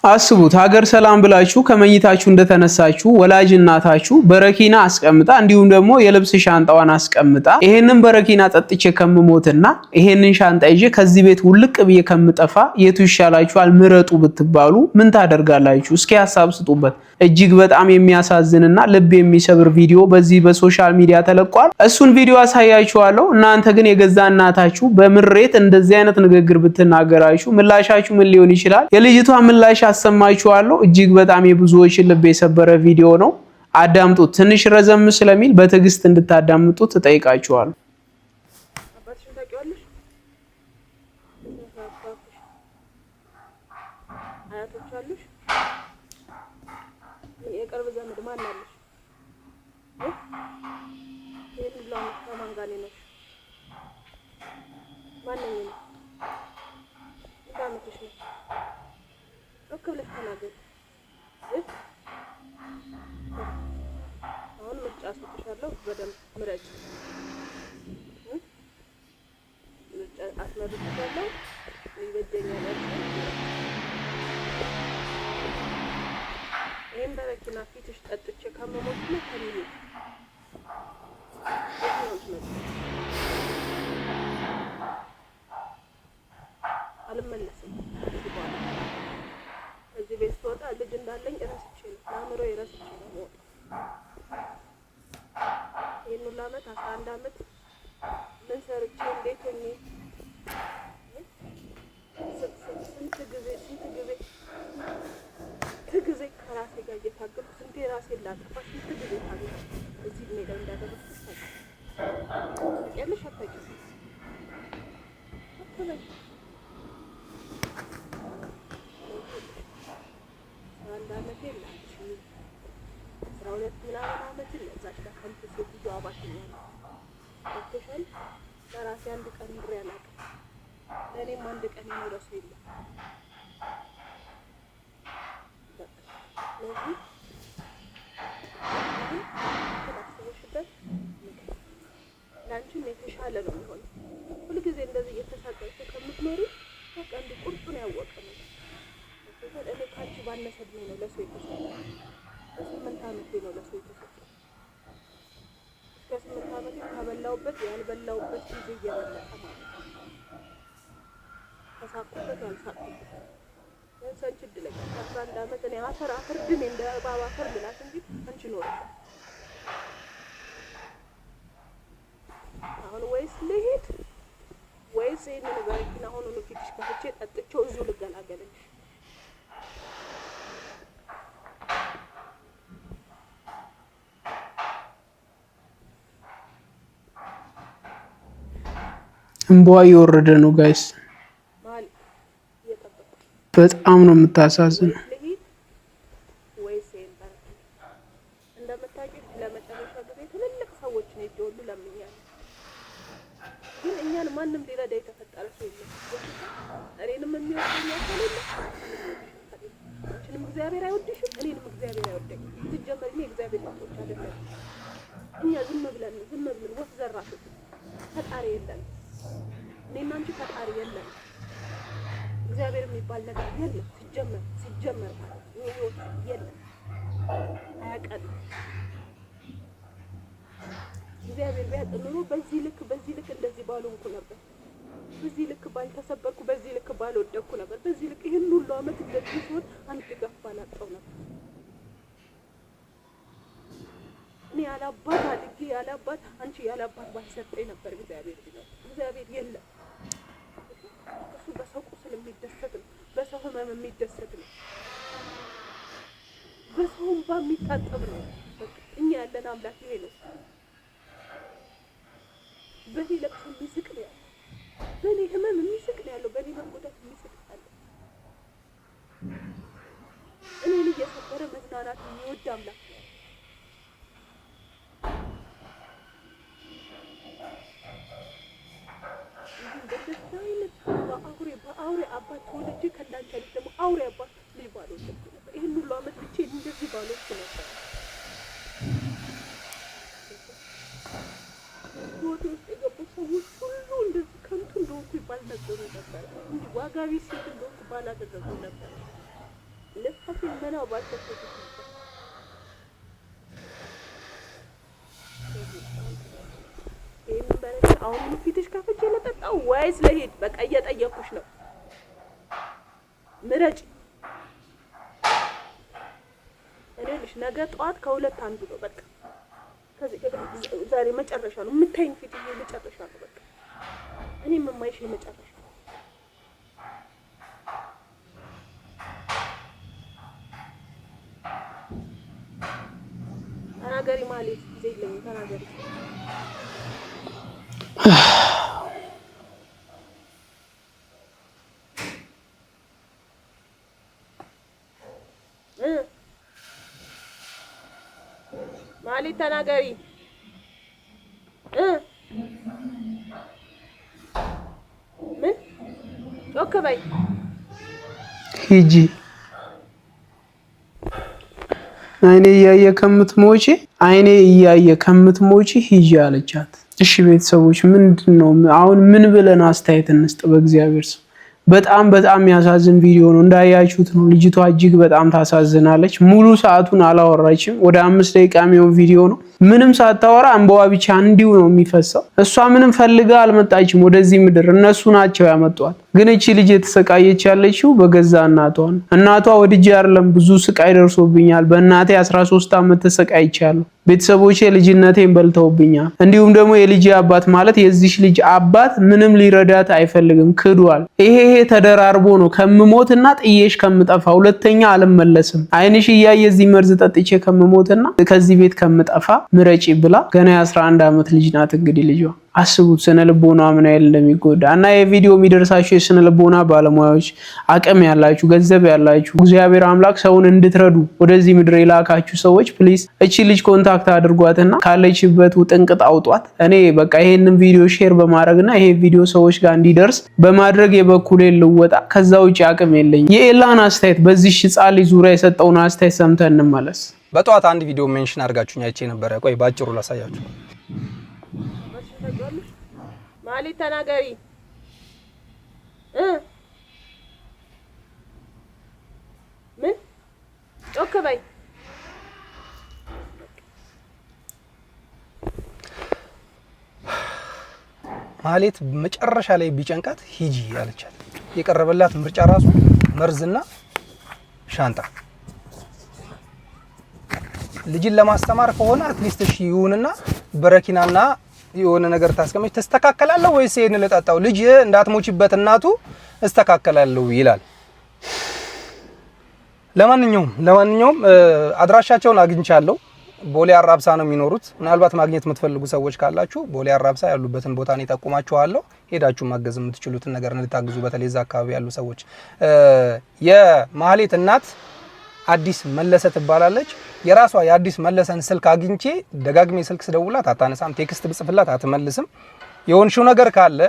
አስቡት፣ ሀገር ሰላም ብላችሁ ከመኝታችሁ እንደተነሳችሁ ወላጅ እናታችሁ በረኪና አስቀምጣ እንዲሁም ደግሞ የልብስ ሻንጣዋን አስቀምጣ ይሄንን በረኪና ጠጥቼ ከምሞትና ይሄንን ሻንጣ ይዤ ከዚህ ቤት ውልቅ ብዬ ከምጠፋ የቱ ይሻላችኋል ምረጡ ብትባሉ ምን ታደርጋላችሁ? እስኪ ሀሳብ ስጡበት። እጅግ በጣም የሚያሳዝንና ልብ የሚሰብር ቪዲዮ በዚህ በ social media ተለቋል። እሱን ቪዲዮ አሳያችኋለሁ። እናንተ ግን የገዛ እናታችሁ በምሬት እንደዚህ አይነት ንግግር ብትናገራችሁ ምላሻችሁ ምን ሊሆን ይችላል? የልጅቷ ምላሽ አሰማችኋለሁ። እጅግ በጣም የብዙዎችን ልብ የሰበረ ቪዲዮ ነው። አዳምጡት። ትንሽ ረዘም ስለሚል በትዕግስት እንድታዳምጡት እጠይቃችኋለሁ። አባትሽን ታውቂዋለሽ? አያቶች አሉሽ? የቅርብ ዘመድ ማን አለሽ? ይሄን ሁሉ ዓመት ከማን ጋር ነው የኖርሽው? ማነኝ እኔ? ስንት ዓመትሽ ነው? ጮክ ብለሽ ተናገሪ። አሁን ምርጫ ሰጥሻለሁ፣ በደንብ ምረጭ። ምርጫ አስመርጥሻለሁ። ይበጀኛል ያልሽውን ምረጭ። ይህም በረኪና ፊትሽ ጠጥቼ ከመሞት ነው ከሚሄድ የትኛውን ትመርጫለሽ? አልመለስም። ከዚህ በኋላ ከዚህ ቤት ስወጣ ልጅ እንዳለኝ እረስቼ ነው፣ ለአእምሮዬ ረስቼ ነው የምወጣው። ይህን ሁሉ ዓመት 11 ዓመት ምን ሰርቼ እንዴት ሆኜ ስንት ጊዜ ስንት ጊዜ ስንት ጊዜ ከራሴ ጋር እየታገልኩ ስንቴ ራሴን ላጠፋ ስንት ጊዜ ታገልኩ። እዚህ እድሜ ላይ እንዳደረስኩሽ ታውቂያለሽ። አታውቂም? አትበይ። 11 ዓመቴ ላንቺ፣ 12 ምናምን ዓመትን ለዛች ለከንቱ ሴትዮ አባክኛለሁ። ገብቶሻል? ለራሴ አንድ ቀን ኑሬ አላውቅም። ለእኔም አንድ ቀን የኖረ ሰው የለም። በቃ ስለዚህ አሁን አስበሽበት ምክር ለአንቺም የተሻለ ነው የሚሆነው። ሁልጊዜ እንደዚህ እየተሳቀቅሽ ከምትኖሪ በቃ እንዲህ ቁርጡን ያወቀ ነው። ገብቶሻል? እኔ ከአንቺ ባነሰ እድሜ ነው ለሰው የተሰጠው። በ8 ዓመቴ ነው ለሰው የተሰጠው። እስከ 8 ዓመቴ ከበላሁበት ያልበላሁበት ጊዜ እየበለጠ ማለት ነው። ከሳቅኩበት ያልሳቅኩበት ቢያንስ አንቺ እድለኛ 11 ዓመት እኔ አፈር አፈር ድሜ እንደ እባብ አፈር ልላት እንጂ አንቺ ኖረሻል። አሁን ወይስ ልሂድ ወይስ ይሄንን በረኪና አሁኑኑ ፊትሽ ከፍቼ ጠጥቼው እዚሁ ልገላገልልሽ? እንባዋ እየወረደ ነው guys። መሀል እየጠበቅኩሽ በጣም ነው የምታሳዝነው። ወይስ ልሂድ ወይስ ይሄን በረኪና? እንደምታውቂው ለመጨረሻ ጊዜ ትልልቅ ሰዎችን ሄጄ ሁሉ ለምኛለሁ። ግን እኛን ማንም ሊረዳ የተፈጠረ ሰው የለም። ገብቶሻል? እኔንም የሚወደኝ አካል የለም፣ አንቺንም የሚወድሽ አካል የለም። አንቺንም እግዚአብሔር አይወድሽም፣ እኔንም እግዚአብሔር አይወደኝም። ሲጀመር እኔ የእግዚአብሔር ልጆች አይደለም። እኛ ዝም ብለን ዝም ብለን ወፍ ዘራሾች፣ ፈጣሪ የለንም። እኔና አንቺ ፈጣሪ የለንም። እግዚአብሔር የሚባል ነገር የለም። ሲጀመር ሲጀመር ማለት ነው እኛ ህይወት የለም፣ አያውቀንም። እግዚአብሔር ቢያውቅ ኖሮ በዚህ ልክ በዚህ ልክ እንደዚህ ባልሆንኩ ነበር። በዚህ ልክ ባልተሰበርኩ፣ በዚህ ልክ ባልወደቅኩ ነበር። በዚህ ልክ ይህን ሁሉ ዓመት እንደዚህ ሲሆን አንድ ድጋፍ ባላጣው ነበር። እኔ ያለ አባት አድጌ ያለ አባት አንቺ ያለ አባት ባልሰጠኝ ነበር እግዚአብሔር ቢኖር። እግዚአብሔር የለም። እሱ በሰው ቁስል የሚደሰት ነው። በሰው ህመም የሚደሰት ነው። በሰው እንባ የሚታጠብ ነው። በቃ እኛ ያለን አምላክ ይሄ ነው። በእኔ ለቅሶ የሚስቅ ነው ያለው። በእኔ ህመም የሚስቅ ነው ያለው። በእኔ መጎዳት የሚስቅ ነው ያለው። እኔን እየሰበረ መዝናናት የሚወድ አምላክ ነው ያለው። እንጂ እንደዚህ አይነት በአውሬ በአውሬ አባት ተወልጄ ከእንዳንቺ አይነት ደግሞ አውሬ አባት ልጅ ባልወለድኩ ነበር። ይህን ሁሉ ዓመት ብቻዬን እንደዚህ ባልሆንኩ ነበር። ህይወቴ ውስጥ የገቡ ሰዎች ሁሉ እንደዚህ ከንቱ እንደሆንኩ ባልነገሩ ነበር። እንዲህ ዋጋ ቢስ ሴት እንደሆንኩ ባላደረጉ ነበር። ልመናው ባልተፈቱት ነበር። ይህንን በረኪና አሁን ፊትሽ ከፍቼ ለጠጣው ወይስ ለሂድ? በቃ እየጠየኩሽ ነው። ምረጭ። እኔ ልሽ ነገ ጠዋት ከሁለት አንዱ ነው። በቃ ዛሬ መጨረሻ ነው የምታይኝ ፊት ይሄ መጨረሻ ነው። በቃ እኔ የማይሽ የመጨረሻ ነው። ተናገሪ ማለት ጊዜ የለኝም። ተናገሪ። ማለት ተናገሪ። ምን ጮክ በይ። ሂጂ አይኔ እያየ ከምትሞቺ፣ አይኔ እያየ ከምትሞቺ ሂጂ አለቻት። እሺ ቤተሰቦች ምንድን ነው አሁን? ምን ብለን አስተያየት እንስጥ? በእግዚአብሔር ስም በጣም በጣም የሚያሳዝን ቪዲዮ ነው። እንዳያችሁት ነው። ልጅቷ እጅግ በጣም ታሳዝናለች። ሙሉ ሰዓቱን አላወራችም። ወደ 5 ደቂቃ የሚሆን ቪዲዮ ነው። ምንም ሳታወራ እንባዋ ብቻ እንዲሁ ነው የሚፈሰው። እሷ ምንም ፈልጋ አልመጣችም ወደዚህ ምድር፣ እነሱ ናቸው ያመጧት። ግን እቺ ልጅ የተሰቃየች ያለችው በገዛ እናቷ ነው። እናቷ ወድጄ አይደለም፣ ብዙ ስቃይ ደርሶብኛል። በእናቴ 13 ዓመት ተሰቃይቻለሁ። ቤተሰቦቼ ልጅነቴን በልተውብኛል። እንዲሁም ደግሞ የልጅ አባት ማለት የዚች ልጅ አባት ምንም ሊረዳት አይፈልግም፣ ክዷል። ይሄ ተደራርቦ ነው ከምሞትና ጥዬሽ ከምጠፋ ሁለተኛ አልመለስም፣ አይንሽ እያየ እዚህ መርዝ ጠጥቼ ከምሞትና ከዚህ ቤት ከምጠፋ ምረጪ ብላ፣ ገና የ11 ዓመት ልጅ ናት እንግዲህ ልጇ። አስቡት ስነ ልቦና ምን ያህል እንደሚጎዳ። እና የቪዲዮ የሚደርሳችሁ የስነ ልቦና ባለሙያዎች፣ አቅም ያላችሁ፣ ገንዘብ ያላችሁ፣ እግዚአብሔር አምላክ ሰውን እንድትረዱ ወደዚህ ምድር የላካችሁ ሰዎች please እቺ ልጅ contact አድርጓትና ካለችበት ውጥንቅጥ አውጧት። እኔ በቃ ይሄንን ቪዲዮ share በማድረግና ይሄ ቪዲዮ ሰዎች ጋር እንዲደርስ በማድረግ የበኩሌን ልወጣ። ከዛ ውጭ አቅም የለኝም። የኤላን አስተያየት፣ በዚህ ህፃን ልጅ ዙሪያ የሰጠውን አስተያየት ሰምተን እንመለስ። በጠዋት አንድ ቪዲዮ mention አድርጋችሁኝ አይቼ ነበረ። ቆይ ባጭሩ ላሳያችሁ። ማለት ተናገሪ። ምን ጮክ በይ። ማህሌት መጨረሻ ላይ ቢጨንቃት ሂጂ አለቻት። የቀረበላት ምርጫ ራሱ መርዝና ሻንጣ። ልጅን ለማስተማር ከሆነ at least እሺ ይሁንና በረኪናና የሆነ ነገር ታስቀመች ተስተካከላለሁ ወይስ ይሄን ልጠጣው? ልጅ እንዳትሞቺበት እናቱ እስተካከላለሁ ይላል። ለማንኛውም አድራሻቸውን አግኝቻለሁ። ቦሌ አራብሳ ነው የሚኖሩት። ምናልባት ማግኘት የምትፈልጉ ሰዎች ካላችሁ ቦሌ አራብሳ ያሉበትን ቦታ እኔ ጠቁማችኋለሁ። ሄዳችሁ ማገዝ የምትችሉትን ነገር እንድታግዙ፣ በተለይ እዛ አካባቢ ያሉ ሰዎች። የማህሌት እናት አዲስ መለሰ ትባላለች። የራሷ የአዲስ መለሰን ስልክ አግኝቼ ደጋግሜ ስልክ ስደውላት አታነሳም፣ text ብጽፍላት አትመልስም። የሆንሽው ነገር ካለ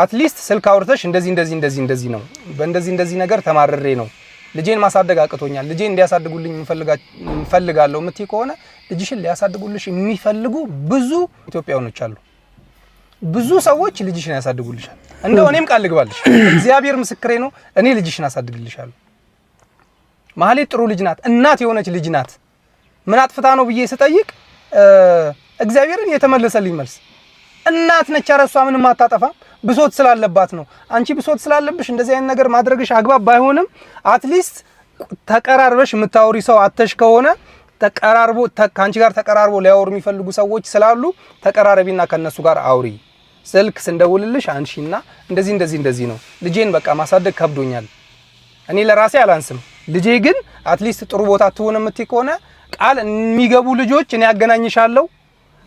at least ስልክ አውርተሽ እንደዚህ እንደዚህ እንደዚህ እንደዚህ ነው፣ በእንደዚህ እንደዚህ ነገር ተማርሬ ነው፣ ልጄን ማሳደግ አቅቶኛል፣ ልጄን እንዲያሳድጉልኝ እፈልጋለሁ የምትይ ከሆነ ልጅሽን ሊያሳድጉልሽ የሚፈልጉ ብዙ ኢትዮጵያውያኖች አሉ። ብዙ ሰዎች ልጅሽን ያሳድጉልሻል። እንደው እኔም ቃል ልግባልሽ፣ እግዚአብሔር ምስክሬ ነው። እኔ ልጅሽን አሳድግልሻለሁ። ማህሌት ጥሩ ልጅ ናት፣ እናት የሆነች ልጅ ናት። ምን አጥፍታ ነው ብዬ ስጠይቅ እግዚአብሔርን የተመለሰልኝ መልስ እናት ነች፣ ኧረ እሷ ምንም አታጠፋም፣ ብሶት ስላለባት ነው። አንቺ ብሶት ስላለብሽ እንደዚህ አይነት ነገር ማድረግሽ አግባብ ባይሆንም at least ተቀራርበሽ የምታወሪ ሰው አተሽ ከሆነ ተቀራርቦ ከአንቺ ጋር ተቀራርቦ ሊያወሩ የሚፈልጉ ሰዎች ስላሉ ተቀራረቢና ከነሱ ጋር አውሪ። ስልክ ስንደውልልሽ አንሺና እንደዚህ እንደዚህ እንደዚህ ነው፣ ልጄን በቃ ማሳደግ ከብዶኛል፣ እኔ ለራሴ አላንስም፣ ልጄ ግን at least ጥሩ ቦታ ትሁን የምትይ ከሆነ ቃል የሚገቡ ልጆች እኔ ያገናኝሻለሁ፣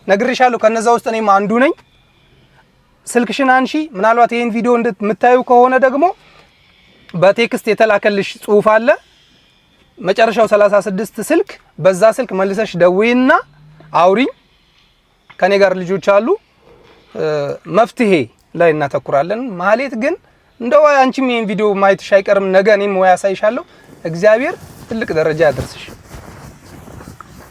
ነግሬሻለሁ። ከነዛ ውስጥ እኔም አንዱ ነኝ። ስልክሽን አንሺ። ምናልባት ይሄን ቪዲዮ የምታዩ ከሆነ ደግሞ በ text የተላከልሽ ጽሁፍ አለ። መጨረሻው 36 ስልክ፣ በዛ ስልክ መልሰሽ ደውይና አውሪኝ። ከኔ ጋር ልጆች አሉ፣ መፍትሄ ላይ እናተኩራለን። ማህሌት ግን እንደው አንቺም ይሄን ቪዲዮ ማየትሽ አይቀርም፣ ነገ እኔም ወይ አሳይሻለሁ። እግዚአብሔር ትልቅ ደረጃ ያደርስሽ።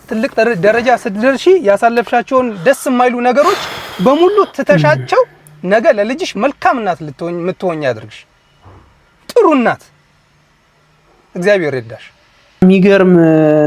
ትልቅ ደረጃ ስትደርሺ ያሳለፍሻቸውን ደስ የማይሉ ነገሮች በሙሉ ትተሻቸው ነገ ለልጅሽ መልካም እናት ልትሆኝ የምትሆኝ ያድርግሽ። ጥሩ እናት። እግዚአብሔር ይርዳሽ። የሚገርም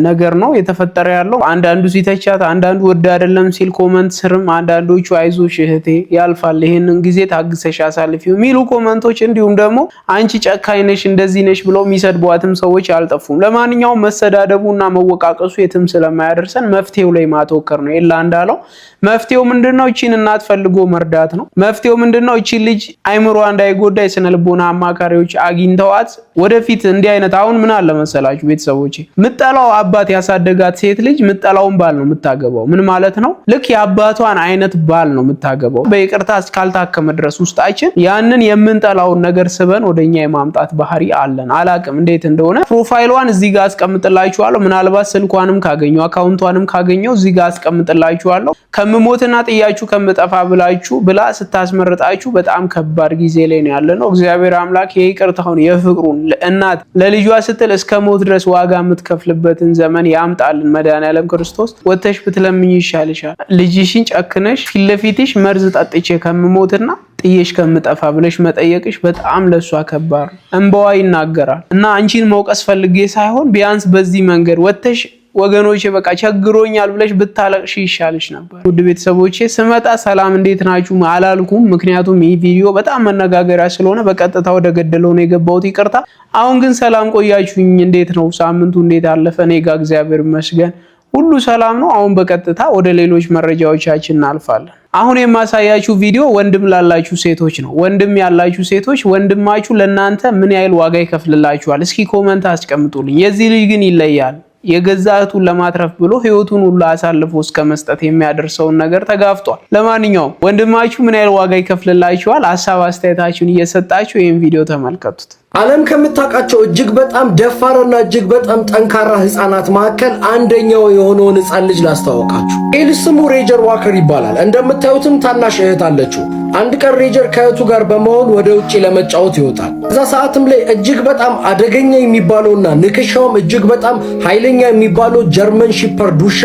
ነገር ነው የተፈጠረ ያለው። አንዳንዱ ሲተቻት፣ አንዳንዱ ወደ አይደለም ሲል comment ስርም አንዳንዶቹ አይዞሽ እህቴ ያልፋል፣ ይሄንን ጊዜ ታግሰሽ አሳልፊው የሚሉ comment ኦች፣ እንዲሁም ደግሞ አንቺ ጨካኝ ነሽ እንደዚህ ነሽ ብለው የሚሰድቧትም ሰዎች አልጠፉም። ለማንኛውም መሰዳደቡና መወቃቀሱ የትም ስለማያደርሰን መፍትሄው ላይ ማተኮር ነው። ኤላ እንዳለው መፍትሄው ምንድነው? እቺን እናት ፈልጎ መርዳት ነው። መፍትሄው ምንድነው? እቺን ልጅ አይምሯ እንዳይጎዳ የስነ ልቦና አማካሪዎች አግኝተዋት ወደፊት እንዲህ አይነት፣ አሁን ምን አለ መሰላችሁ ቤተሰቦቼ፣ ምጠላው አባት ያሳደጋት ሴት ልጅ ምጠላውን ባል ነው የምታገባው። ምን ማለት ነው? ልክ የአባቷን አይነት ባል ነው የምታገባው። በይቅርታ እስካልታከመ ድረስ ውስጣችን ያንን የምንጠላውን ነገር ስበን ወደኛ የማምጣት ባህሪ አለን። አላቅም እንዴት እንደሆነ። Profile ሏን እዚህ ጋር አስቀምጥላችኋለሁ። ምናልባት ስልኳንም ካገኘው account ቷንም ካገኘው እዚህ ጋር አስቀምጥላችኋለሁ። ከምሞትና ጥያችሁ ከምጠፋ ብላችሁ ብላ ስታስመርጣችሁ በጣም ከባድ ጊዜ ላይ ነው ያለነው። እግዚአብሔር አምላክ የይቅርታውን፣ የፍቅሩን፣ እናት ለልጇ ስትል እስከ ሞት ድረስ ዋጋ የምትከፍልበትን ዘመን ያምጣልን። መድኃኒዓለም ክርስቶስ፣ ወተሽ ብትለምኝ ይሻልሻል። ልጅሽን ጨክነሽ ፊት ለፊትሽ መርዝ ጠጥቼ ከምሞትና ጥዬሽ ከምጠፋ ብለሽ መጠየቅሽ በጣም ለእሷ ከባድ ነው። እንባዋ ይናገራል። እና አንቺን መውቀስ ፈልጌ ሳይሆን ቢያንስ በዚህ መንገድ ወተሽ ወገኖቼ በቃ ቸግሮኛል ብለሽ ብታለቅሽ ይሻልሽ ነበር። ውድ ቤተሰቦቼ፣ ስመጣ ሰላም እንዴት ናችሁ አላልኩም። ምክንያቱም ይህ ቪዲዮ በጣም መነጋገሪያ ስለሆነ በቀጥታ ወደ ገደለው ነው የገባሁት። ይቅርታ። አሁን ግን ሰላም ቆያችሁኝ? እንዴት ነው ሳምንቱ? እንዴት አለፈ? እኔ ጋ እግዚአብሔር ይመስገን ሁሉ ሰላም ነው። አሁን በቀጥታ ወደ ሌሎች መረጃዎቻችን እናልፋለን። አሁን የማሳያችሁ ቪዲዮ ወንድም ላላችሁ ሴቶች ነው። ወንድም ያላችሁ ሴቶች ወንድማችሁ ለእናንተ ምን ያህል ዋጋ ይከፍልላችኋል? እስኪ comment አስቀምጡልኝ። የዚህ ልጅ ግን ይለያል። የገዛ እህቱን ለማትረፍ ብሎ ህይወቱን ሁሉ አሳልፎ እስከ መስጠት የሚያደርሰውን ነገር ተጋፍጧል። ለማንኛውም ወንድማችሁ ምን ያህል ዋጋ ይከፍልላችኋል? ሀሳብ አስተያየታችሁን እየሰጣችሁ ይህን ቪዲዮ ተመልከቱት። ዓለም ከምታውቃቸው እጅግ በጣም ደፋርና እጅግ በጣም ጠንካራ ህፃናት መካከል አንደኛው የሆነውን ህፃን ልጅ ላስተዋወቃችሁ። ይህ ልጅ ስሙ ሬጀር ዋከር ይባላል። እንደምታዩትም ታናሽ እህት አለችው። አንድ ቀን ሬጀር ከእህቱ ጋር በመሆን ወደ ውጪ ለመጫወት ይወጣል። እዛ ሰዓትም ላይ እጅግ በጣም አደገኛ የሚባለውና ንክሻውም እጅግ በጣም ኃይለኛ የሚባለው German Shepherd ውሻ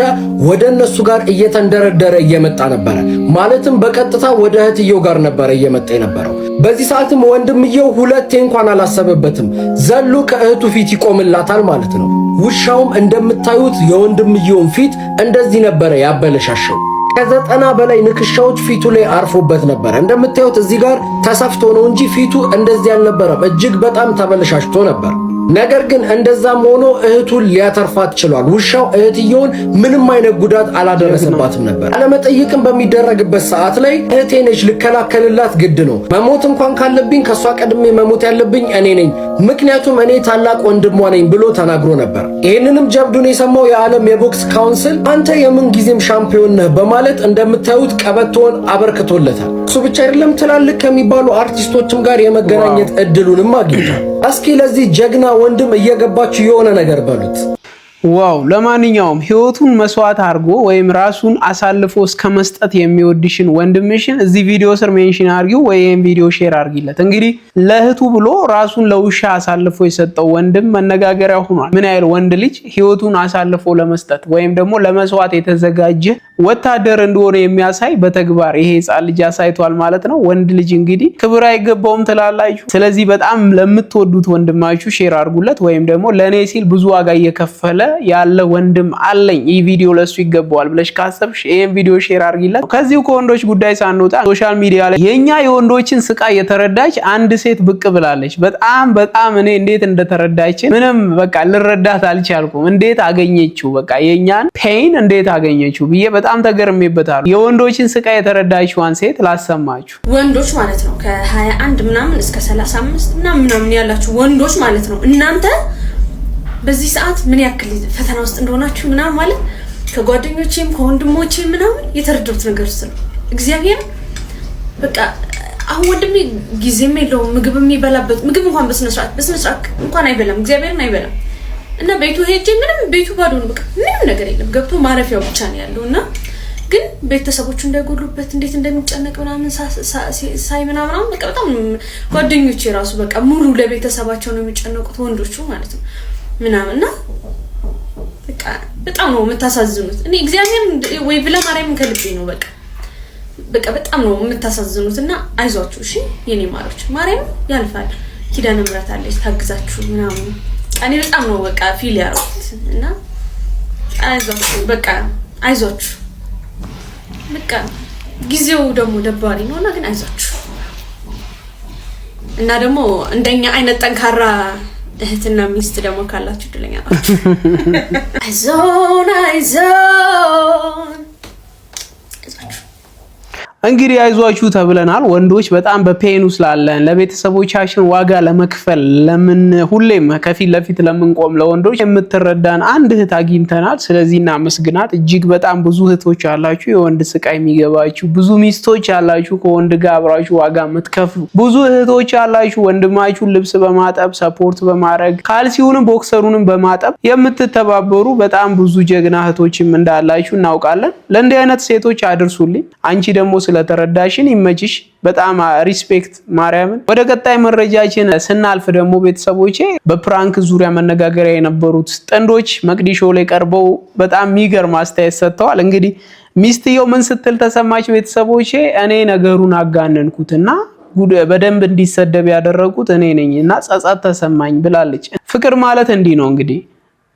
ወደ እነሱ ጋር እየተንደረደረ እየመጣ ነበረ። ማለትም በቀጥታ ወደ እህትየው ጋር ነበረ እየመጣ የነበረው። በዚህ ሰዓትም ወንድምየው ሁለቴ እንኳን አላሰበበትም። ዘሎ ከእህቱ ፊት ይቆምላታል ማለት ነው። ውሻውም እንደምታዩት የወንድምየውን ፊት እንደዚህ ነበረ ያበለሻሸው። ከ90 በላይ ንክሻዎች ፊቱ ላይ አርፎበት ነበረ። እንደምታዩት እዚህ ጋር ተሰፍቶ ነው እንጂ ፊቱ እንደዚህ አልነበረም። እጅግ በጣም ተበለሻሽቶ ነበር። ነገር ግን እንደዛም ሆኖ እህቱን ሊያተርፋት ችሏል። ውሻው እህትየውን ምንም አይነት ጉዳት አላደረሰባትም ነበር። ቃለመጠይቅም በሚደረግበት ሰዓት ላይ እህቴ ነች፣ ልከላከልላት ግድ ነው። መሞት እንኳን ካለብኝ ከሷ ቀድሜ መሞት ያለብኝ እኔ ነኝ፣ ምክንያቱም እኔ ታላቅ ወንድሟ ነኝ ብሎ ተናግሮ ነበር። ይህንንም ጀብዱን የሰማው የዓለም የቦክስ council አንተ የምን ጊዜም ሻምፒዮን ነህ በማለት እንደምታዩት ቀበቶውን አበርክቶለታል። እሱ ብቻ አይደለም፣ ትላልቅ ከሚባሉ አርቲስቶችም ጋር የመገናኘት እድሉንም አግኝቷል። እስኪ ለዚህ ጀግና ወንድም እየገባችሁ የሆነ ነገር በሉት። Wow! ለማንኛውም ህይወቱን መስዋዕት አድርጎ ወይም ራሱን አሳልፎ እስከ መስጠት የሚወድሽን ወንድምሽን እዚህ ቪዲዮ ስር mention አድርጊው ወይ ይሄን ቪዲዮ share አድርጊለት። እንግዲህ ለእህቱ ብሎ ራሱን ለውሻ አሳልፎ የሰጠው ወንድም መነጋገሪያ ሆኗል። ምን ያህል ወንድ ልጅ ህይወቱን አሳልፎ ለመስጠት ወይም ደግሞ ለመስዋዕት የተዘጋጀ ወታደር እንደሆነ የሚያሳይ በተግባር ይሄ ህፃን ልጅ አሳይቷል ማለት ነው። ወንድ ልጅ እንግዲህ ክብር አይገባውም ትላላችሁ። ስለዚህ በጣም ለምትወዱት ወንድማችሁ share አድርጉለት፣ ወይም ደግሞ ለእኔ ሲል ብዙ ዋጋ እየከፈለ ያለ ወንድም አለኝ፣ ይህ ቪዲዮ ለሱ ይገባዋል ብለሽ ካሰብሽ ይሄን ቪዲዮ share አድርጊለት። ከዚሁ ከወንዶች ጉዳይ ሳንወጣ social media ላይ የኛ የወንዶችን ስቃይ የተረዳች አንድ ሴት ብቅ ብላለች። በጣም በጣም እኔ እንዴት እንደተረዳችን ምንም በቃ ልረዳት አልቻልኩም። እንዴት አገኘችው? በቃ የኛን pain እንዴት አገኘችው ብዬ በጣም ተገርሜበታለሁ። የወንዶችን ስቃይ የተረዳችዋን ሴት ላሰማችሁ። ወንዶች ማለት ነው፣ ከ21 ምናምን እስከ 35 ምናምን ምናምን ያላችሁ ወንዶች ማለት ነው፣ እናንተ በዚህ ሰዓት ምን ያክል ፈተና ውስጥ እንደሆናችሁ ምናምን ማለት ከጓደኞቼም ከወንድሞቼም ምናምን የተረዳሁት ነገር ውስጥ ነው። እግዚአብሔር በቃ አሁን ወንድሜ ጊዜም የለውም፣ ምግብ የሚበላበት ምግብ እንኳን በስነ ስርዓት በስነ ስርዓት እንኳን አይበላም፣ እግዚአብሔርን አይበላም። እና ቤቱ ሄጄ ምንም ቤቱ ባዶ ነው፣ በቃ ምንም ነገር የለም። ገብቶ ማረፊያው ብቻ ነው ያለው። እና ግን ቤተሰቦቹ እንዳይጎሉበት እንዴት እንደሚጨነቅ ምናምን ሳይ ምናምን በቃ በጣም ጓደኞቼ ራሱ በቃ ሙሉ ለቤተሰባቸው ነው የሚጨነቁት ወንዶቹ ማለት ነው ምናምን። እና በቃ በጣም ነው የምታሳዝኑት። እኔ እግዚአብሔር ወይ ብለ ማርያምን ከልቤ ነው፣ በቃ በቃ በጣም ነው የምታሳዝኑት። እና አይዟችሁ እሺ የኔ ማሮች፣ ማርያም ያልፋል። ኪዳነ ምሕረት አለች ታግዛችሁ ምናምን። እኔ በጣም ነው በቃ feel ያደረኩት። እና አይዟችሁ፣ በቃ አይዟችሁ፣ በቃ ጊዜው ደግሞ ደባሪ ነው እና ግን አይዟችሁ። እና ደግሞ እንደኛ አይነት ጠንካራ እህትና ሚስት ደግሞ ካላችሁ እድለኛ ናችሁ። አይዞን አይዞን፣ አይዟችሁ። እንግዲህ አይዟችሁ ተብለናል። ወንዶች በጣም በ pain ውስጥ ላለን፣ ለቤተሰቦቻችን ዋጋ ለመክፈል ለምን ሁሌም ከፊት ለፊት ለምንቆም ለወንዶች የምትረዳን አንድ እህት አግኝተናል። ስለዚህ እናመስግናት። እጅግ በጣም ብዙ እህቶች አላችሁ፣ የወንድ ስቃይ የሚገባችሁ፣ ብዙ ሚስቶች አላችሁ፣ ከወንድ ጋር አብራችሁ ዋጋ የምትከፍሉ ብዙ እህቶች አላችሁ፣ ወንድማችሁን ልብስ በማጠብ support በማድረግ ካልሲውንም ቦክሰሩንም በማጠብ የምትተባበሩ በጣም ብዙ ጀግና እህቶችም እንዳላችሁ እናውቃለን። ለእንዲህ አይነት ሴቶች አድርሱልኝ። አንቺ ደግሞ ስለተረዳሽን ይመችሽ። በጣም respect ማርያምን። ወደ ቀጣይ መረጃችን ስናልፍ ደግሞ ቤተሰቦቼ፣ በ prank ዙሪያ መነጋገሪያ የነበሩት ጥንዶች መቅዲሾ ላይ ቀርበው በጣም የሚገርም አስተያየት ሰጥተዋል። እንግዲህ ሚስትየው ምን ስትል ተሰማች? ቤተሰቦቼ፣ እኔ ነገሩን አጋነንኩትና በደንብ እንዲሰደብ ያደረጉት እኔ ነኝ እና ጸጸት ተሰማኝ ብላለች። ፍቅር ማለት እንዲህ ነው እንግዲህ፣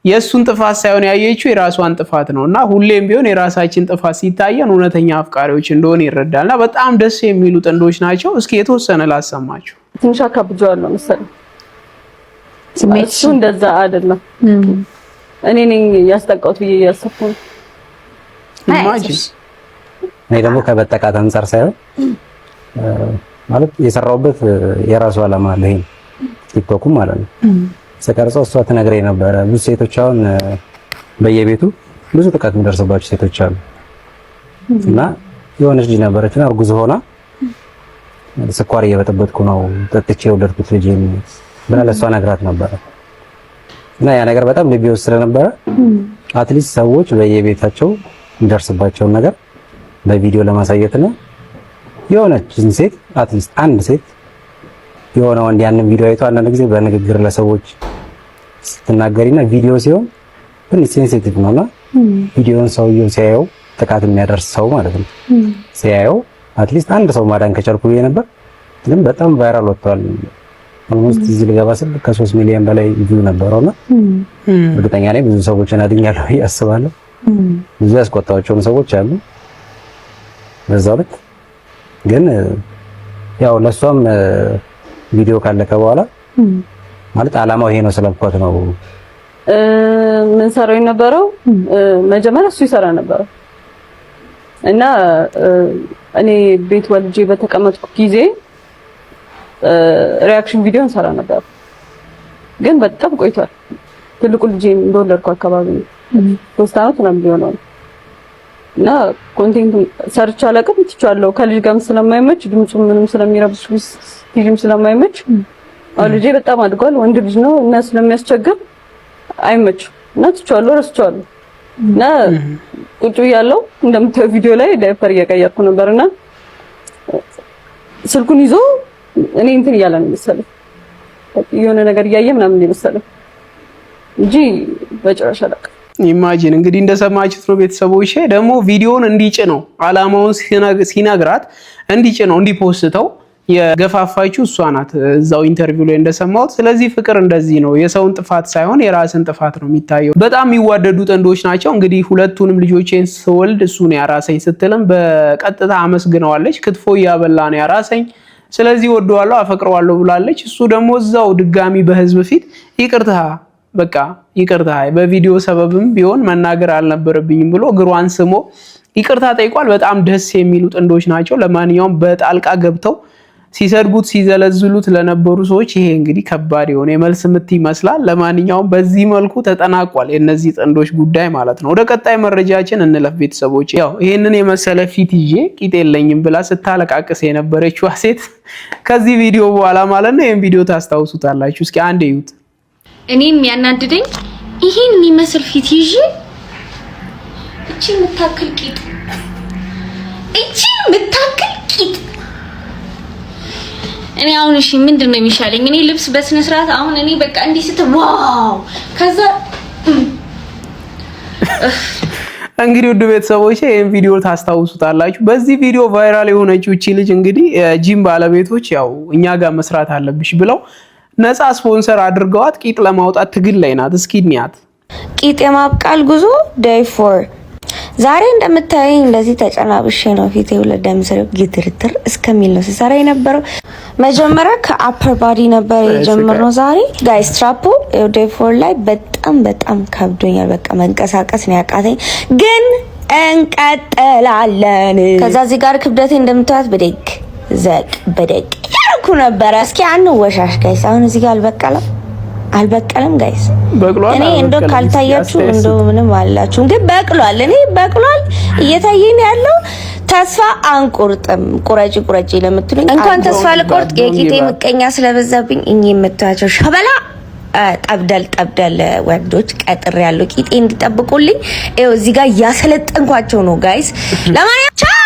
የእሱን ጥፋት ሳይሆን ያየችው የራሷን ጥፋት ነው እና ሁሌም ቢሆን የራሳችን ጥፋት ሲታየን እውነተኛ አፍቃሪዎች እንደሆነ ይረዳል። እና በጣም ደስ የሚሉ ጥንዶች ናቸው። እስኪ የተወሰነ ላሰማችሁ። ትንሽ አካብጄዋለሁ መሰለኝ። ስሜት እሱ እንደዛ አይደለም። እኔ ነኝ ያስጠቃሁት ብዬ እያሰብኩ ነው። Imagine። እኔ ደግሞ ከበጠቃት አንጻር ሳይሆን ማለት የሰራውበት የራሱ ዓላማ አለ። ይሄ ቲክቶኩም ማለት ነው። ስቀርጸው እሷ ትነግረኝ ነበረ። ብዙ ሴቶች አሁን በየቤቱ ብዙ ጥቃት የሚደርስባቸው ሴቶች አሉ እና የሆነች ልጅ ነበረችና እርጉዝ ሆና ስኳር እየበጠበጥኩ ነው ጠጥቼ የወለድኩት ልጅ ብላ ለእሷ ነግራት ነበረ እና ያ ነገር በጣም ልቤ ውስጥ ስለነበረ at least ሰዎች በየቤታቸው የሚደርስባቸውን ነገር በቪዲዮ ለማሳየት ነው። የሆነችን ሴት፣ at least አንድ ሴት የሆነ ወንድ ያንን ቪዲዮ አይቶ፣ አንዳንድ ጊዜ በንግግር ለሰዎች ስትናገሪና ቪዲዮ ሲሆን ትንሽ sensitive ነውና ቪዲዮን ሰውየው ሲያየው፣ ጥቃት የሚያደርስ ሰው ማለት ነው፣ ሲያየው at least አንድ ሰው ማዳን ከቻልኩ ብዬ ነበር። ግን በጣም viral ወጥቷል። Almost እዚህ ልገባ ስል ከ3 ሚሊዮን በላይ view ነበረውና እርግጠኛ ነኝ ብዙ ሰዎችን አድኛለሁ ብዬ አስባለሁ። ብዙ ያስቆጣቸውም ሰዎች አሉ። በዛው ልክ ግን ያው ለሷም ቪዲዮ ካለቀ በኋላ ማለት አላማው ይሄ ነው ስላልኳት ነው። ምን ሰራው የነበረው፣ መጀመሪያ እሱ ይሰራ ነበረ እና እኔ ቤት ወልጄ በተቀመጥኩ ጊዜ reaction ቪዲዮ እንሰራ ነበር። ግን በጣም ቆይቷል። ትልቁ ልጄ እንደወለድኩ አካባቢ ነው። 3 ዓመት ምናምን ሊሆነው ነው። እና content ሰርቼ አላውቅም፣ ትቼዋለሁ። ከልጅ ጋርም ስለማይመች፣ ድምፁ ምንም ስለሚረብሽ፣ ቲቪም ስለማይመች፣ አሁን ልጄ በጣም አድጓል፣ ወንድ ልጅ ነው እና ስለሚያስቸግር አይመችም እና ትቼዋለሁ፣ ረስቼዋለሁ። እና ቁጭ ብያለሁ፣ እንደምታየው ቪዲዮ ላይ ዳይፐር እየቀየርኩ ነበርና ስልኩን ይዞ እኔ እንትን እያለ ነው መሰለኝ፣ የሆነ ነገር እያየ ምናምን ነው የመሰለኝ እንጂ በጭራሽ አላውቅም። Imagine፣ እንግዲህ እንደሰማችሁት ነው ቤተሰቦቼ። ደግሞ ቪዲዮውን እንዲጭነው አላማውን ሲነግራት እንዲጭነው እንዲፖስተው የገፋፋችው እሷ ናት፣ እዛው interview ላይ እንደሰማሁት። ስለዚህ ፍቅር እንደዚህ ነው፣ የሰውን ጥፋት ሳይሆን የራስን ጥፋት ነው የሚታየው። በጣም የሚዋደዱ ጥንዶች ናቸው። እንግዲህ ሁለቱንም ልጆቼን ስወልድ እሱ ነው ያራሰኝ ስትልም በቀጥታ አመስግነዋለች። ክትፎ እያበላ ነው ያራሰኝ፣ ስለዚህ ወደዋለሁ፣ አፈቅረዋለሁ ብላለች። እሱ ደግሞ እዛው ድጋሚ በህዝብ ፊት ይቅርታ፣ በቃ ይቅርታ፣ በቪዲዮ ሰበብም ቢሆን መናገር አልነበረብኝም ብሎ እግሯን ስሞ ይቅርታ ጠይቋል። በጣም ደስ የሚሉ ጥንዶች ናቸው። ለማንኛውም በጣልቃ ገብተው ሲሰድቡት ሲዘለዝሉት ለነበሩ ሰዎች ይሄ እንግዲህ ከባድ የሆነ የመልስ ምት ይመስላል። ለማንኛውም በዚህ መልኩ ተጠናቋል የእነዚህ ጥንዶች ጉዳይ ማለት ነው። ወደ ቀጣይ መረጃችን እንለፍ ቤተሰቦች። ያው ይህንን የመሰለ ፊት ይዤ ቂጥ የለኝም ብላ ስታለቃቅስ የነበረችዋ ሴት ከዚህ ቪዲዮ በኋላ ማለት ነው። ይህን ቪዲዮ ታስታውሱታላችሁ። እስኪ አንድ እዩት። እኔም ያናድደኝ ይሄን የሚመስል ፊት ይዤ እቺ የምታክል ቂጥ፣ እቺ የምታክል ቂጥ። እኔ አሁን እሺ ምንድን ነው የሚሻለኝ? እኔ ልብስ በስነ ስርዓት አሁን እኔ በቃ እንዲህ ስትል wow፣ ከዛ እንግዲህ ውድ ቤተሰቦች፣ ይህን ቪዲዮ ታስታውሱታላችሁ። በዚህ ቪዲዮ viral የሆነችው እቺ ልጅ እንግዲህ ጂም ባለቤቶች ያው እኛ ጋር መስራት አለብሽ ብለው ነፃ ስፖንሰር አድርገዋት ቂጥ ለማውጣት ትግል ላይ ናት። እስኪ እንያት። ቂጥ የማብቃል ጉዞ day 4። ዛሬ እንደምታየኝ እንደዚህ ተጨናብሼ ነው። ፊቴ ሁለት ደም ስር ግትርትር እስከሚል ነው ስሰራ የነበረው። መጀመሪያ ከ upper body ነበር የጀመርነው ዛሬ guys። ትራፖ day 4 ላይ በጣም በጣም ከብዶኛል። በቃ መንቀሳቀስ ነው ያቃተኝ፣ ግን እንቀጥላለን። ከዛ እዚህ ጋር ክብደቴ እንደምታዩት ብድግ ዘቅ ብድግ እያደረኩ ነበረ። እስኪ አንወሻሽ guys። አሁን እዚህ ጋር አልበቀለም አልበቀለም guys። እኔ እንደው ካልታያችሁ እንደው ምንም አላችሁም፣ ግን በቅሏል። እኔ በቅሏል እየታየኝ ያለው። ተስፋ አንቆርጥም። ቁረጪ ቁረጪ ለምትሉኝ እንኳን ተስፋ ልቆርጥ የቂጤ ምቀኛ ስለበዛብኝ እኚህ የምታያቸው ሸበላ ጠብደል ጠብደል ወንዶች ቀጥር ያለው ቂጤ እንዲጠብቁልኝ ይኸው እዚህ ጋር እያሰለጠንኳቸው ነው guys። ለማንኛውም ቻው።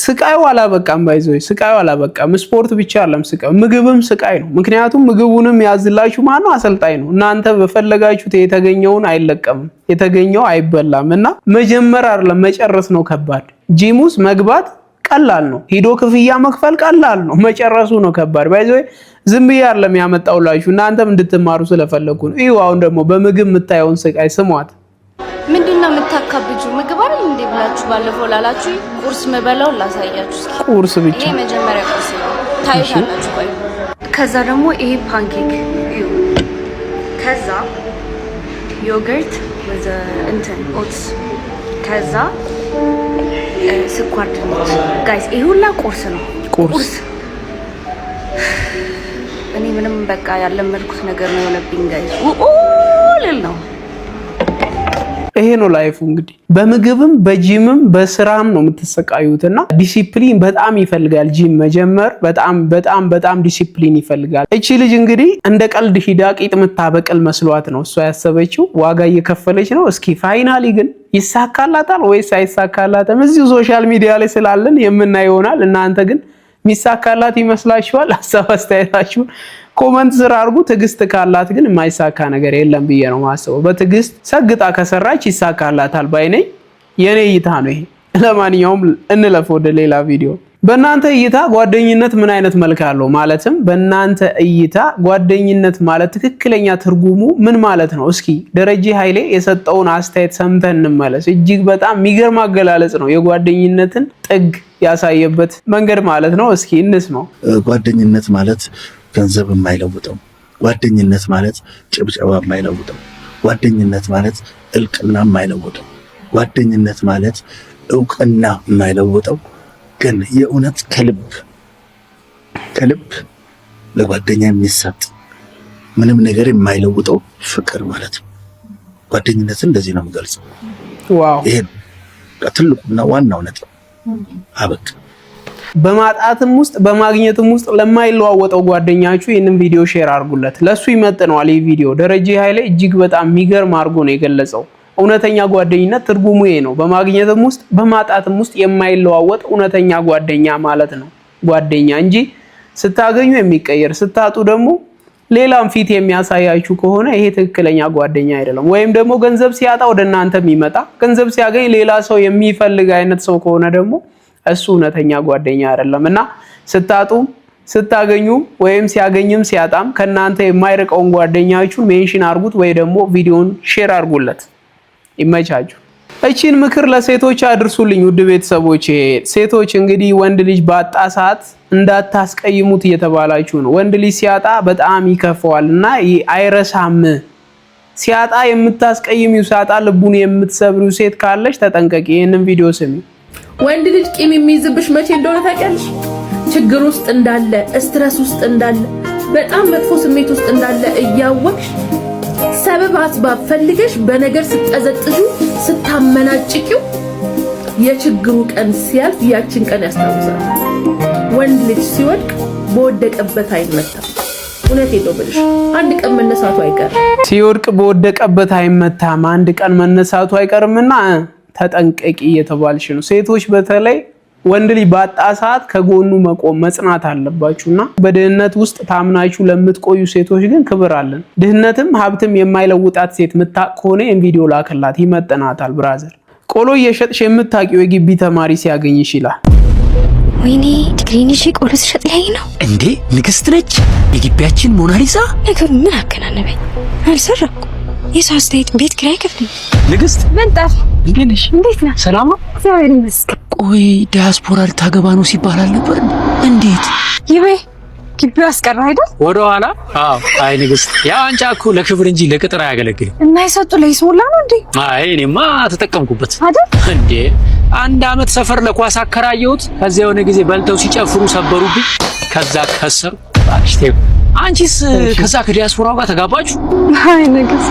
ስቃዩ አላበቃም። By the way ስቃዩ አላበቃም። ስፖርት ብቻ አይደለም ስቃዩ፣ ምግብም ስቃይ ነው። ምክንያቱም ምግቡንም ያዝላችሁ ማነው? አሰልጣኝ ነው። እናንተ በፈለጋችሁት የተገኘውን አይለቀምም፣ የተገኘው አይበላም። እና መጀመር አይደለም መጨረስ ነው ከባድ። ጂም ውስጥ መግባት ቀላል ነው። ሂዶ ክፍያ መክፈል ቀላል ነው። መጨረሱ ነው ከባድ። By the way ዝም ብዬ አይደለም ያመጣውላችሁ እናንተም እንድትማሩ ስለፈለኩ ነው። ይኸው አሁን ደግሞ በምግብ የምታየውን ስቃይ ስሟት። ምንድን ነው የምታካብጁ? ምግብ አይደል እንዴ ብላችሁ ባለፈው ላላችሁ ቁርስ ምበላው ላሳያችሁ እስኪ። ቁርስ ብቻ። ይሄ መጀመሪያ ቁርስ ነው፣ ታዩታላችሁ። ቆይ ከዛ ደግሞ ይሄ pancake እዩ። ከዛ yogurt with እንትን oats፣ ከዛ ስኳር ድንች። Guys፣ ይሄ ሁላ ቁርስ ነው። ቁርስ። እኔ ምንም በቃ ያለመድኩት ነገር ነው የሆነብኝ guys። ልል ነው። ይሄ ነው life ኡ። እንግዲህ በምግብም በጂምም በስራም ነው የምትሰቃዩት። እና ዲሲፕሊን በጣም ይፈልጋል። ጂም መጀመር በጣም በጣም በጣም ዲሲፕሊን ይፈልጋል። እቺ ልጅ እንግዲህ እንደ ቀልድ ሂዳ ቂጥ የምታበቅል መስሏት ነው እሷ ያሰበችው። ዋጋ እየከፈለች ነው። እስኪ finally ግን ይሳካላታል ወይስ አይሳካላትም? እዚሁ social media ላይ ስላለን የምናየው ይሆናል። እናንተ ግን ሚሳካላት ይመስላችኋል? ሀሳብ አስተያየታችሁን comment ስር አድርጉ። ትዕግስት ካላት ግን የማይሳካ ነገር የለም ብዬ ነው ማስበው። በትዕግስት ሰግጣ ከሰራች ይሳካላታል ባይ ነኝ። የኔ እይታ ነው ይሄ። ለማንኛውም እንለፍ ወደ ሌላ ቪዲዮ። በእናንተ እይታ ጓደኝነት ምን አይነት መልክ አለው? ማለትም በእናንተ እይታ ጓደኝነት ማለት ትክክለኛ ትርጉሙ ምን ማለት ነው? እስኪ ደረጀ ኃይሌ የሰጠውን አስተያየት ሰምተን እንመለስ። እጅግ በጣም የሚገርም አገላለጽ ነው፣ የጓደኝነትን ጥግ ያሳየበት መንገድ ማለት ነው። እስኪ እንስማው። ጓደኝነት ማለት ገንዘብ የማይለውጠው፣ ጓደኝነት ማለት ጭብጨባ የማይለውጠው፣ ጓደኝነት ማለት እልቅና የማይለውጠው፣ ጓደኝነት ማለት እውቅና የማይለውጠው፣ ግን የእውነት ከልብ ከልብ ለጓደኛ የሚሰጥ ምንም ነገር የማይለውጠው ፍቅር ማለት ነው። ጓደኝነትን እንደዚህ ነው የምገልጸው። ይሄ ነው ትልቁና ዋናው ነጥብ። አበቃ። በማጣትም ውስጥ በማግኘትም ውስጥ ለማይለዋወጠው ጓደኛችሁ ይህንን ቪዲዮ share አድርጉለት። ለሱ ይመጥነዋል ይህ ቪዲዮ። ደረጀ ኃይሌ እጅግ በጣም የሚገርም አድርጎ ነው የገለጸው። እውነተኛ ጓደኝነት ትርጉሙ ይሄ ነው። በማግኘትም ውስጥ በማጣትም ውስጥ የማይለዋወጥ እውነተኛ ጓደኛ ማለት ነው። ጓደኛ እንጂ ስታገኙ የሚቀየር፣ ስታጡ ደግሞ ሌላም ፊት የሚያሳያችሁ ከሆነ ይሄ ትክክለኛ ጓደኛ አይደለም። ወይም ደግሞ ገንዘብ ሲያጣ ወደ እናንተ የሚመጣ፣ ገንዘብ ሲያገኝ ሌላ ሰው የሚፈልግ አይነት ሰው ከሆነ ደግሞ እሱ እውነተኛ ጓደኛ አይደለም። እና ስታጡም ስታገኙም ወይም ሲያገኝም ሲያጣም ከእናንተ የማይርቀውን ጓደኛችሁን mention አድርጉት ወይ ደግሞ ቪዲዮን share አድርጉለት። ይመቻችሁ። እቺን ምክር ለሴቶች አድርሱልኝ ውድ ቤተሰቦች። ሴቶች እንግዲህ ወንድ ልጅ ባጣ ሰዓት እንዳታስቀይሙት እየተባላችሁ ነው። ወንድ ልጅ ሲያጣ በጣም ይከፋዋል እና አይረሳም። ሲያጣ የምታስቀይሚው፣ ሲያጣ ልቡን የምትሰብሪው ሴት ካለች ተጠንቀቂ። ይህንን ቪዲዮ ስሚ። ወንድ ልጅ ቂም የሚይዝብሽ መቼ እንደሆነ ታውቂያለሽ? ችግር ውስጥ እንዳለ፣ stress ውስጥ እንዳለ፣ በጣም መጥፎ ስሜት ውስጥ እንዳለ እያወቅሽ ሰበብ አስባብ ፈልገሽ በነገር ስትጠዘጥዡ ስታመናጭቂው የችግሩ ቀን ሲያልፍ ያችን ቀን ያስታውሳል። ወንድ ልጅ ሲወድቅ በወደቀበት አይመታም። እውነቴን ነው ብልሽ አንድ ቀን መነሳቱ አይቀርም። ሲወድቅ በወደቀበት አይመታም፣ አንድ ቀን መነሳቱ አይቀርምና ተጠንቀቂ እየተባልሽ ነው። ሴቶች በተለይ ወንድ ልጅ ባጣ ሰዓት ከጎኑ መቆም መጽናት አለባችሁና በድህነት ውስጥ ታምናችሁ ለምትቆዩ ሴቶች ግን ክብር አለን። ድህነትም ሀብትም የማይለውጣት ሴት ምታቅ ከሆነ ይህን ቪዲዮ ላክላት፣ ይመጥናታል። Brother፣ ቆሎ እየሸጥሽ የምታውቂው የግቢ ተማሪ ሲያገኝሽ ይላል። ወይኔ፣ ዲግሪን ይዤ ቆሎ ስሸጥ ላይ ነው። እንዴ፣ ንግስት ነች የግቢያችን ሞናሊዛ። ነገሩ ምን አከናነበኝ? አልሰረቅኩ። የሰው አስተያየት ቤት ኪራይ አይከፍልም። ንግስት። ምንጣፍ። እንዴት ነሽ? እንዴት ነህ? ሰላም ነው? እግዚአብሔር ይመስገን። ቆይ፣ ዲያስፖራ ልታገባ ነው ሲባል አልነበር? እንዴት? ይቤ ግቢው አስቀራ አይደል? ወደ ኋላ። አዎ። አይ ንግስት፣ ያ ዋንጫ እኮ ለክብር እንጂ ለቅጥር አያገለግልም። እና የሰጡ ለይስሙላ ነው እንዴ? አይ፣ እኔማ ተጠቀምኩበት። አይደል? እንዴ፣ አንድ አመት ሰፈር ለኳስ አከራየሁት። ከዚያ የሆነ ጊዜ በልተው ሲጨፍሩ ሰበሩብኝ። ከዛ ከሰሩ። እባክሽ ተይው። አንቺስ ከዛ ከዲያስፖራው ጋር ተጋባችሁ? አይ ንግስት፣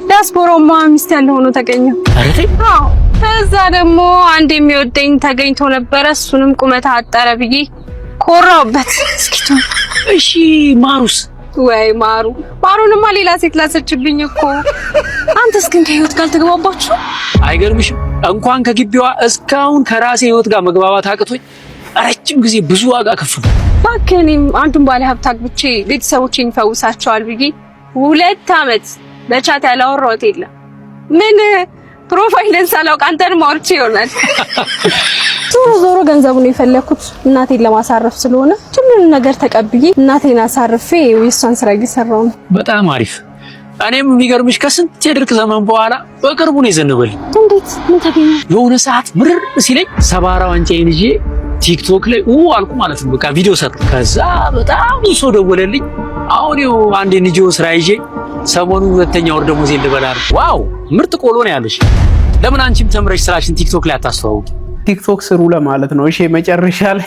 ዲያስፖራውማ ሚስት ያለው ሆኖ ተገኘ። ኧረ ተይ። አዎ። ከዛ ደግሞ አንድ የሚወደኝ ተገኝቶ ነበረ። እሱንም ቁመት አጠረ ብዬ ኮራውበት። እስኪቶ እሺ ማሩስ? ወይ ማሩ፣ ማሩንማ ሌላ ሴት ላሰችብኝ እኮ። አንተስ ግን ከህይወት ጋር አልተግባባችሁ? አይገርምሽም? እንኳን ከግቢዋ እስካሁን ከራሴ ህይወት ጋር መግባባት አቅቶኝ ረጅም ጊዜ ብዙ ዋጋ ከፍሉ። እባክህ፣ እኔም አንዱን ባለ ሀብት አግብቼ ቤተሰቦቼን ይፈውሳቸዋል ብዬ 2 አመት በ chat ያላወራሁት የለም። ምን profile ን ሳላውቅ አንተንም አውርቼ ይሆናል። ዞሮ ዞሮ ገንዘቡን የፈለኩት እናቴን ለማሳረፍ ስለሆነ ሁሉንም ነገር ተቀብዬ እናቴን አሳርፌ የእሷን ስራ እየሰራሁ ነው። በጣም አሪፍ። እኔም የሚገርምሽ ከስንት የድርቅ ዘመን በኋላ በቅርቡ ነው የዘነበልኝ። እንዴት? ምን ተገኘ? የሆነ ሰዓት ምርር ሲለኝ ሰባራ ዋንጫዬን ይዤ ቲክቶክ ላይ ኡ አልኩ ማለት ነው። በቃ ቪዲዮ ሰራሁ። ከዛ በጣም ብዙ ሰው ደወለልኝ። አሁን ይኸው አንድ NGO ስራ ይዤ ሰሞኑን ሁለተኛ ወር ደሞዜን ልበላ ነው። Wow፣ ምርጥ ቆሎ ነው ያለሽ። ለምን አንቺም ተምረሽ ስራሽን ቲክቶክ ላይ አታስተዋውቂ? ቲክቶክ ስሩ ለማለት ነው። እሺ፣ መጨረሻ ላይ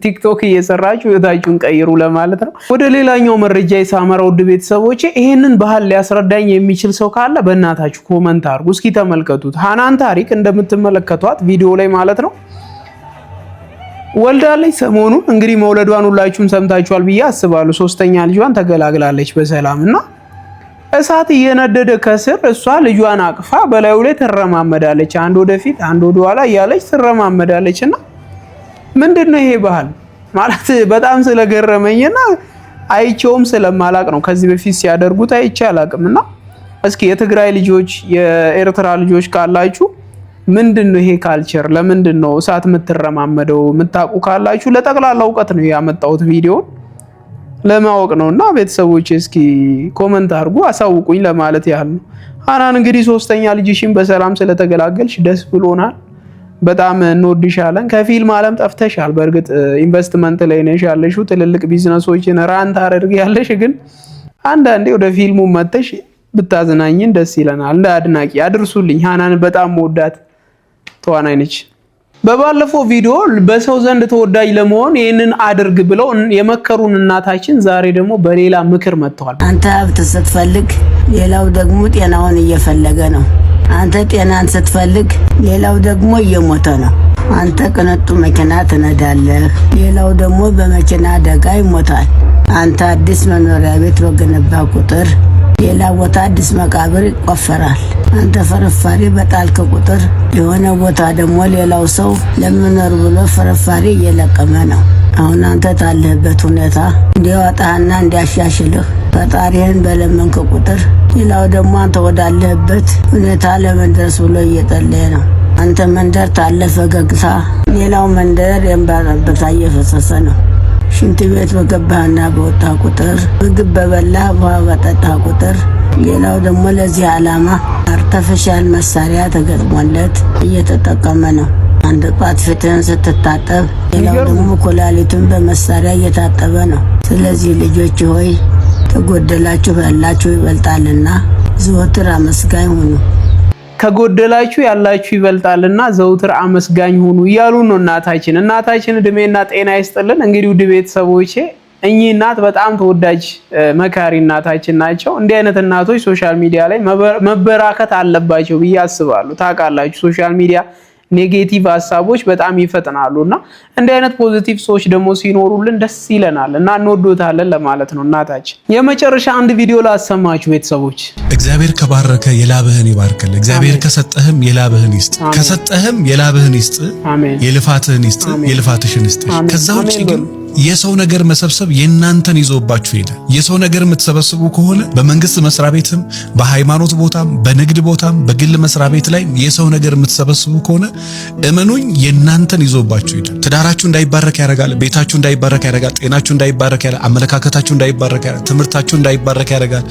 ቲክቶክ እየሰራችሁ ህይወታችሁን ቀይሩ ለማለት ነው። ወደ ሌላኛው መረጃ የሳመራ፣ ውድ ቤተሰቦቼ፣ ይሄንን ባህል ሊያስረዳኝ የሚችል ሰው ካለ በእናታችሁ comment አድርጉ። እስኪ ተመልከቱት። ሃናን ታሪክ እንደምትመለከቷት ቪዲዮ ላይ ማለት ነው፣ ወልዳለች። ሰሞኑን እንግዲህ መውለዷን ሁላችሁም ሰምታችኋል ብዬ አስባለሁ። ሶስተኛ ልጇን ተገላግላለች በሰላም። እና እሳት እየነደደ ከስር እሷ ልጇን አቅፋ በላዩ ላይ ትረማመዳለች። አንድ ወደፊት አንድ ወደ ኋላ እያለች ትረማመዳለች። እና ምንድን ነው ይሄ ባህል ማለት? በጣም ስለገረመኝና አይቼውም ስለማላቅ ነው። ከዚህ በፊት ሲያደርጉት አይቼ አላቅም። እና እስኪ የትግራይ ልጆች፣ የኤርትራ ልጆች ካላችሁ ምንድን ነው ይሄ culture? ለምንድን ነው እሳት የምትረማመደው? የምታውቁ ካላችሁ ለጠቅላላ እውቀት ነው ያመጣሁት፣ ቪዲዮን ለማወቅ ነው። እና ቤተሰቦች እስኪ comment አድርጉ፣ አሳውቁኝ ለማለት ያህል ነው። ሀናን፣ እንግዲህ ሶስተኛ ልጅሽን በሰላም ስለተገላገልሽ ደስ ብሎናል። በጣም እንወድሻለን። ከፊልም ዓለም ጠፍተሻል። በእርግጥ ኢንቨስትመንት ላይ ነሽ ያለሽው፣ ትልልቅ business ኦችን run ታደርጊያለሽ። ግን አንዳንዴ ወደ ፊልሙ መተሽ ብታዝናኝን ደስ ይለናል። እንደ አድናቂ አድርሱልኝ። ሀናን በጣም መወዳት ተዋናይ ነች። በባለፈው ቪዲዮ በሰው ዘንድ ተወዳጅ ለመሆን ይህንን አድርግ ብለው የመከሩን እናታችን ዛሬ ደግሞ በሌላ ምክር መጥተዋል። አንተ ሀብት ስትፈልግ፣ ሌላው ደግሞ ጤናውን እየፈለገ ነው። አንተ ጤናን ስትፈልግ፣ ሌላው ደግሞ እየሞተ ነው። አንተ ቅንጡ መኪና ትነዳለህ፣ ሌላው ደግሞ በመኪና አደጋ ይሞታል። አንተ አዲስ መኖሪያ ቤት በገነባ ቁጥር ሌላ ቦታ አዲስ መቃብር ይቆፈራል። አንተ ፍርፋሪ በጣልክ ቁጥር የሆነ ቦታ ደግሞ ሌላው ሰው ለመኖር ብሎ ፍርፋሪ እየለቀመ ነው። አሁን አንተ ታለህበት ሁኔታ እንዲያወጣህና እንዲያሻሽልህ ፈጣሪህን በለመንክ ቁጥር ሌላው ደግሞ አንተ ወዳለህበት ሁኔታ ለመድረስ ብሎ እየጸለየ ነው። አንተ መንደር ታለ ፈገግታ፣ ሌላው መንደር የእንባ ጠብታ እየፈሰሰ ነው። ሽንት ቤት በገባህና በወጣህ ቁጥር፣ ምግብ በበላህ ውሃ በጠጣህ ቁጥር ሌላው ደግሞ ለዚህ ዓላማ artificial መሳሪያ ተገጥሞለት እየተጠቀመ ነው። አንድ ጧት ፊትህን ስትታጠብ፣ ሌላው ደግሞ ኩላሊቱን በመሳሪያ እየታጠበ ነው። ስለዚህ ልጆች ሆይ፣ ተጎደላችሁ ያላችሁ ይበልጣልና ዘወትር አመስጋኝ ሁኑ። ከጎደላችሁ ያላችሁ ይበልጣልና ዘውትር አመስጋኝ ሁኑ እያሉ ነው እናታችን። እናታችን እድሜና ጤና ይስጥልን። እንግዲህ ውድ ቤተሰቦቼ፣ እኚህ እናት በጣም ተወዳጅ መካሪ እናታችን ናቸው። እንዲህ አይነት እናቶች social media ላይ መበራከት አለባቸው ብዬ አስባለሁ። ታውቃላችሁ፣ social media negative ሀሳቦች በጣም ይፈጥናሉ እና እንዲህ አይነት positive ሰዎች ደግሞ ሲኖሩልን ደስ ይለናል እና እንወዶታለን ለማለት ነው። እናታችን፣ የመጨረሻ አንድ ቪዲዮ ላሰማችሁ ቤተሰቦች። እግዚአብሔር ከባረከ የላብህን ይባርክልህ። እግዚአብሔር ከሰጠህም የላብህን ይስጥ፣ ከሰጠህም የላብህን ይስጥ፣ የልፋትህን ይስጥ፣ የልፋትሽን ይስጥ። ከዛ ውጭ ግን የሰው ነገር መሰብሰብ የእናንተን ይዞባችሁ ይሄዳል። የሰው ነገር የምትሰበስቡ ከሆነ በመንግስት መስሪያ ቤትም፣ በሃይማኖት ቦታም፣ በንግድ ቦታም፣ በግል መስሪያ ቤት ላይ የሰው ነገር የምትሰበስቡ ከሆነ እመኑኝ የእናንተን ይዞባችሁ ይሄዳል። ትዳራችሁ እንዳይባረክ ያደርጋል። ቤታችሁ እንዳይባረክ ያደርጋል። ጤናችሁ እንዳይባረክ ያደርጋል። አመለካከታችሁ እንዳይባረክ ያደርጋል። ትምህርታችሁ እንዳይባረክ ያደርጋል።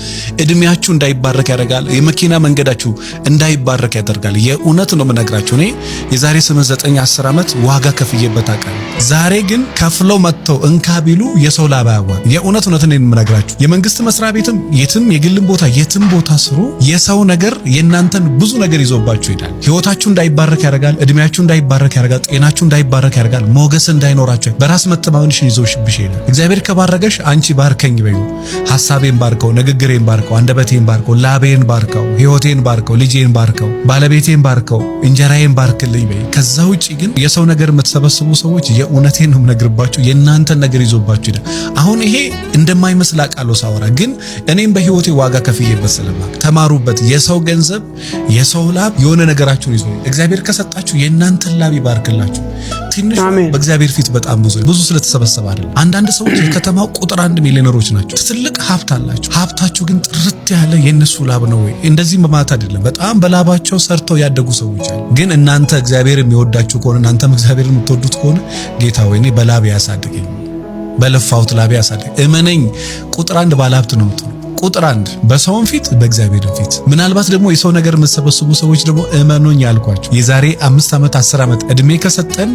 እድሜያችሁ እንዳይባረክ ያደርጋል። የመኪና መንገዳችሁ እንዳይባረክ ያደርጋል። የእውነት ነው የምነግራችሁ። እኔ የዛሬ 8፣ 9፣ 10 ዓመት ዋጋ ከፍዬበት አውቃለሁ። ዛሬ ግን ከፍለው መጥተው እንካ ቢሉ የሰው ላብ አያዋጣም። የእውነት እውነት ነው የምነግራችሁ። የመንግስት መስሪያ ቤትም የትም የግልም ቦታ የትም ቦታ ስሩ፣ የሰው ነገር የእናንተን ብዙ ነገር ይዞባችሁ ይሄዳል። ህይወታችሁ እንዳይባረክ ያደርጋል። እድሜያችሁ እንዳይባረክ ያደርጋል። ጤናችሁ እንዳይባረክ ያደርጋል። ሞገስ እንዳይኖራችሁ፣ በራስ መተማመንሽን ይዞብሽ ይሄዳል። እግዚአብሔር ከባረከሽ አንቺ ባርከኝ በዩ። ሐሳቤን ባርከው፣ ንግግሬን ባርከው፣ አንደበቴን ባርከው፣ ላቤን ባርከው፣ ህይወቴን ባርከው፣ ልጄን ባርከው፣ ባለቤቴን ባርከው፣ እንጀራዬን ባርክልኝ በይ። ከዛ ውጪ ግን የሰው ነገር የምትሰበስቡ ሰዎች የእውነቴን ነው የምነግርባችሁ፣ የእናንተን ነገር ይዞባችሁ ይሄዳል። አሁን ይሄ እንደማይመስል አውቃለሁ ሳወራ፣ ግን እኔም በህይወቴ ዋጋ ከፍዬበት ስለማውቅ ተማሩበት። የሰው ገንዘብ፣ የሰው ላብ የሆነ ነገራችሁን ይዞ፣ እግዚአብሔር ከሰጣችሁ የእናንተን ላብ ይባርክላችሁ። ትንሽ በእግዚአብሔር ፊት በጣም ብዙ ብዙ ስለተሰበሰበ አይደለም። አንዳንድ ሰዎች የከተማው ቁጥር አንድ ሚሊዮነሮች ናቸው። ትልቅ ሀብት አላቸው። ሀብታቸው ግን ጥርት ያለ የእነሱ ላብ ነው ወይ? እንደዚህ በማለት አይደለም። በጣም በላባቸው ሰርተው ያደጉ ሰዎች አሉ። ግን እናንተ እግዚአብሔር የሚወዳችሁ ከሆነ፣ እናንተም እግዚአብሔር የምትወዱት ከሆነ ጌታ ወይ እኔ በላብ ያሳድገኝ፣ በለፋሁት ላብ ያሳድገኝ። እመነኝ፣ ቁጥር አንድ ባለሀብት ነው የምትሆነው። ቁጥር አንድ በሰውም ፊት በእግዚአብሔርም ፊት። ምናልባት ደግሞ የሰው ነገር የምትሰበስቡ ሰዎች ደግሞ እመኑኝ ያልኳቸው የዛሬ 5 ዓመት፣ 10 ዓመት እድሜ ከሰጠን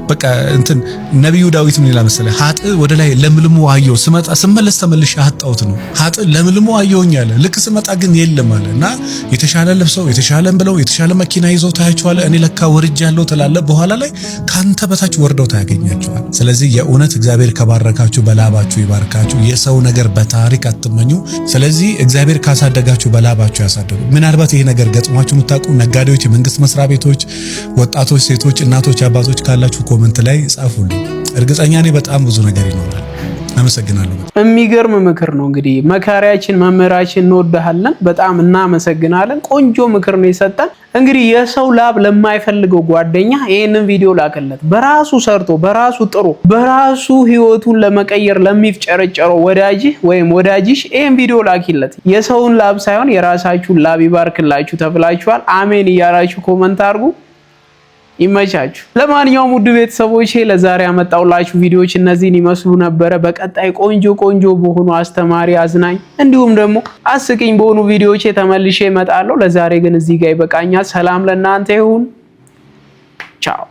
በቃ እንትን ነቢዩ ዳዊት ምን ይላል መሰለህ? ሀጥ ወደ ላይ ለምልሞ አየሁ፣ ስመጣ ስመለስ ተመልሼ አጣሁት ነው። ሀጥ ለምልሞ አየሁኝ አለ። ልክ ስመጣ ግን የለም አለ። እና የተሻለ ለብሰው፣ የተሻለ ብለው፣ የተሻለ መኪና ይዘው ታያቸዋለህ። እኔ ለካ ወርጃለሁ ትላለህ። በኋላ ላይ ካንተ በታች ወርደው ታያገኛቸዋል። ስለዚህ የእውነት እግዚአብሔር ከባረካችሁ በላባችሁ ይባርካችሁ። የሰው ነገር በታሪክ አትመኙ። ስለዚህ እግዚአብሔር ካሳደጋችሁ በላባችሁ ያሳደጉ። ምናልባት ይሄ ነገር ገጥሟችሁ የምታውቁ ነጋዴዎች፣ የመንግስት መስሪያ ቤቶች፣ ወጣቶች፣ ሴቶች፣ እናቶች፣ አባቶች ካላችሁ comment ላይ ጻፉልኝ። እርግጠኛ ነኝ በጣም ብዙ ነገር ይኖራል። አመሰግናለሁ። የሚገርም ምክር ነው። እንግዲህ መካሪያችን፣ መምህራችን እንወድሃለን፣ በጣም እናመሰግናለን። ቆንጆ ምክር ነው የሰጠን። እንግዲህ የሰው ላብ ለማይፈልገው ጓደኛ ይህንን ቪዲዮ ላክለት። በራሱ ሰርቶ፣ በራሱ ጥሮ፣ በራሱ ህይወቱን ለመቀየር ለሚፍጨረጨረው ወዳጅህ ወይም ወዳጅሽ ይህን ቪዲዮ ላኪለት። የሰውን ላብ ሳይሆን የራሳችሁን ላብ ይባርክላችሁ ተብላችኋል። አሜን እያላችሁ comment አድርጉ። ይመቻችሁ። ለማንኛውም ውድ ቤተሰቦቼ ለዛሬ ያመጣሁላችሁ ቪዲዮዎች እነዚህን ይመስሉ ነበረ። በቀጣይ ቆንጆ ቆንጆ በሆኑ አስተማሪ፣ አዝናኝ እንዲሁም ደግሞ አስቂኝ በሆኑ ቪዲዮዎች ተመልሼ እመጣለሁ። ለዛሬ ግን እዚህ ጋር ይበቃኛል። ሰላም ለእናንተ ይሁን። ቻው።